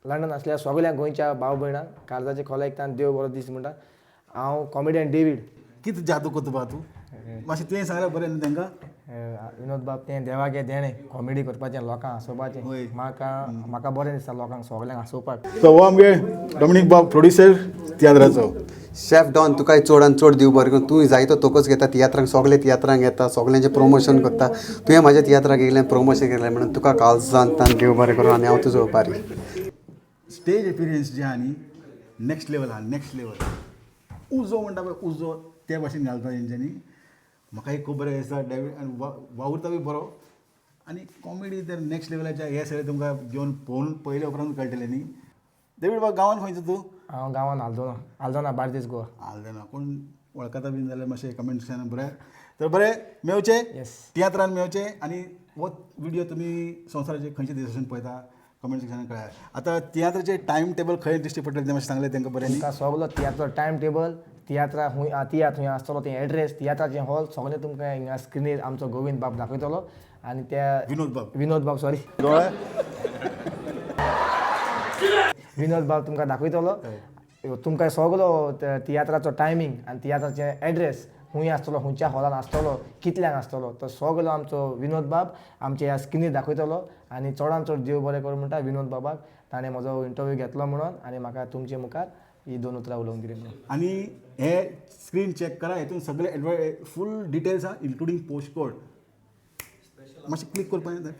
London आसल्या सगळ्या गोंयच्या भाव भयणांक काळजाचे खोलायकतान देव बरो दीस म्हणटा. हांव कॉमेडियन डेवीड. कितें जादू करता बा तूं, मातशें तुवें सांगल्यार बरें न्हू तांकां. विनोद बाब, तें देवागे देणें कॉमेडी करपाचें, लोकांक हांसोवपाचें. होय. म्हाका म्हाका बरें दिसता लोकांक सगळ्यांक हांसोवपाक. सो हो आमगे डॉमिनीक बाब, प्रोड्युसर तियात्राचो. शेफ डॉन, तुकाय चडान चड दिव बरें करून. तूं जायतो तोकोच घेता तियात्रांक, सगळे तियात्रांक येता, सगळ्यांचें प्रमोशन करता. तुवें म्हाज्या तियात्राक येयलें, प्रमोशन केलें म्हणून तुका काळजांतल्यान देव बरें करूं आनी हांव तुजो उपकारी. स्टेज एपिरियन्स जे आहा न्ही, नॅक्स्ट लेवल आहा, नॅक्स्ट लेवल. उजो म्हणटा पळय, उजो ते भाशेन घालता तेंच्यांनी. म्हाका एक खूब बरें दिसता डेवीड आनी वावुरता बी बरो आनी कॉमेडी तर नॅक्स्ट लेवलाच्या. हे सगळें तुमकां घेवन पळोवन पळयले उपरांत कळटलें न्ही. डेवीड बाब, गांवान खंयचो तूं? हांव गांवान आल्दोना, आल्दोना बार्देस, गोवा. आल्दोना. कोण वळखता बीन जाल्यार मातशें कमेंट सेक्शनान. बरें तर बरें मेवचें. येस. तियात्रान मेवचें आनी हो विडियो तुमी संवसाराचे खंयच्या देशासून पळयता, कमेंट सेक्शनान कळयात. आतां तियात्राचें टायम टेबल खंय दिश्टी पडटलें तें मातशें सांगलें तांकां बरें न्ही. तुमकां सगलो तियात्र टायम टेबल, तियात्रा खूंय, तियात्र खूंय आसतलो तें एड्रेस, तियात्राचें हॉल सगळें तुमकां हिंगा स्क्रिनीर आमचो गोविंद बाब दाखयतलो आनी त्या विनोद बाब. विनोद बाब, सॉरी. दोळे. विनोद बाब तुमकां दाखयतलो. तुमकां सगलो तियात्राचो टायमींग आनी तियात्राचें एड्रेस खूंय आसतलो, खंयच्या हॉलान आसतलो, कितल्यांक आसतलो, तो सगलो आमचो विनोद बाब आमच्या ह्या स्क्रिनीर दाखयतलो. आनी चडान चड देव बरें करूं म्हणटा विनोद बाबाक, ताणें म्हजो इंटरव्यू घेतलो म्हणून आनी म्हाका तुमचे मुखार ही दोन उतरां उलोवंक दिली म्हणून. आनी हे स्क्रीन चॅक करा, हेतून सगळे फूल डिटेल्स आहा, इन्क्लुडींग पोस्ट कोड. मातशें क्लिक करपाक जाय.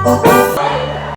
Thank you.